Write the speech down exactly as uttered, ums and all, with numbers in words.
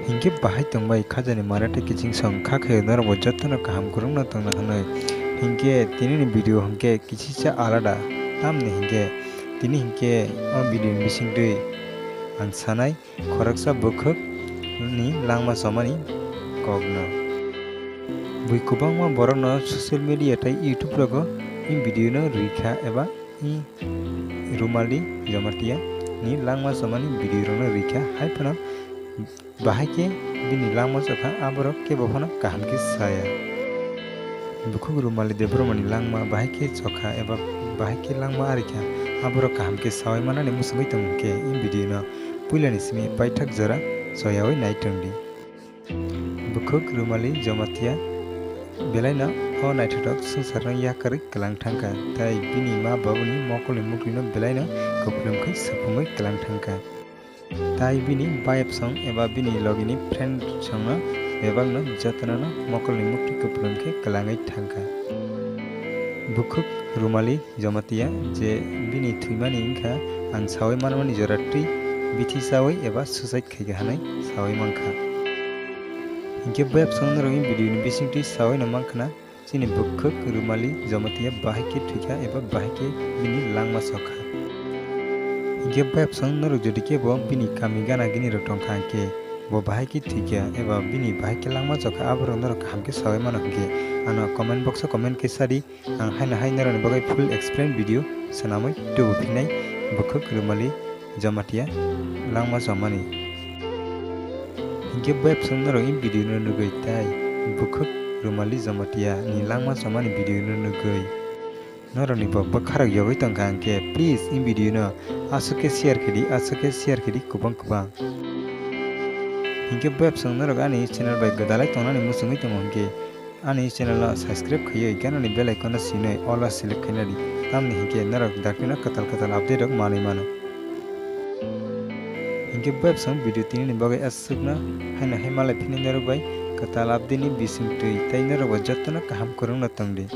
Hinkhe bahai tongbai khajani mare tei kiching song kha khe norokbo jotono kaham kwrwngno tongna hwnwi. Hinkhe tinini video hinkhe kisisa alada, tamni hinkhe tini hinkhe o video ni bisingtwi ang sanai khoroksa bwkhwkni langma chomani kokno. Bui kwbangma borokno social media tei YouTube rogo i video no rikha eba i Rumali Jamatia ni langma chomani video rokno rikha, hai phano bahai khe bini langma chokha, aborok kebo phano kaham khe saya. Bukhuk Rumali Debbarmani langma bahai khe chokha eba bahai khe langma arikha, aborok kaham khe sawi manani muchungwi tongkhe i video no puilani simi paithak jora choyawi nai tongdi. Bukhuk Rumali Jamatia belaino o naithothok swngcharno yakarwi kwlang thangkha, tei bini ma babuni mokolni muktwino belaino kupulung khe supungwi kwlang thangkha. Tai bini bayapsong eba bini logini friend songno bebakno jotonono mokolni muktwi kupulung khe kwlangwi thangkha. Bukhuk Rumali Jamatia je bini thwimani wngkha ang sawi manmani jora twi bithi sawi eba suicide khaikha hwnwi sawi mankha. Hinkhe bayapsong norokni video ni bisingtwi sawi no mankha na. Chini bukhuk Rumali Jamatia bahai khe thwikha eba bahai khe bini langma chokha. Hinkhe bayapsong norok jodi khe bo bini kami gana gini rok tongkha hinkhe bo bahai khe thwikha eba bini bahai khe langma chokha, aborok norok kaham khe sawi mano hinkhe ano comment box o comment khe sadi, ang haino hai norokni bagwi full explain video swnamwi tubu phinai bukhuk Rumali Jamatia langma chomani. Hinkhe bayapsong norok i video no nugwi tai bukhuk Rumali Jamatia ni langma chomani video no nugwi norokni bo bwkharok yogwi tongkha hinkhe please i video no aswk khe share khedi, aswk khe share khedi kwbang kwbang. Hinkhe bayapsong norok ani channel bai gwdalai tongnani muchungwi tongo hinkhe ani channel no subscribe khaiwi ganani bell icon no sinwi all o select khaina di, tamni hinkhe norok daktino kwtal kwtal update rok manwi mano. Hinkhe bayapsong video tinini bagwi aswkno haino hai malai phini norok bai kwtal update ni bisingtwi tei norok bo jotono kaham kwrwngno tongdi.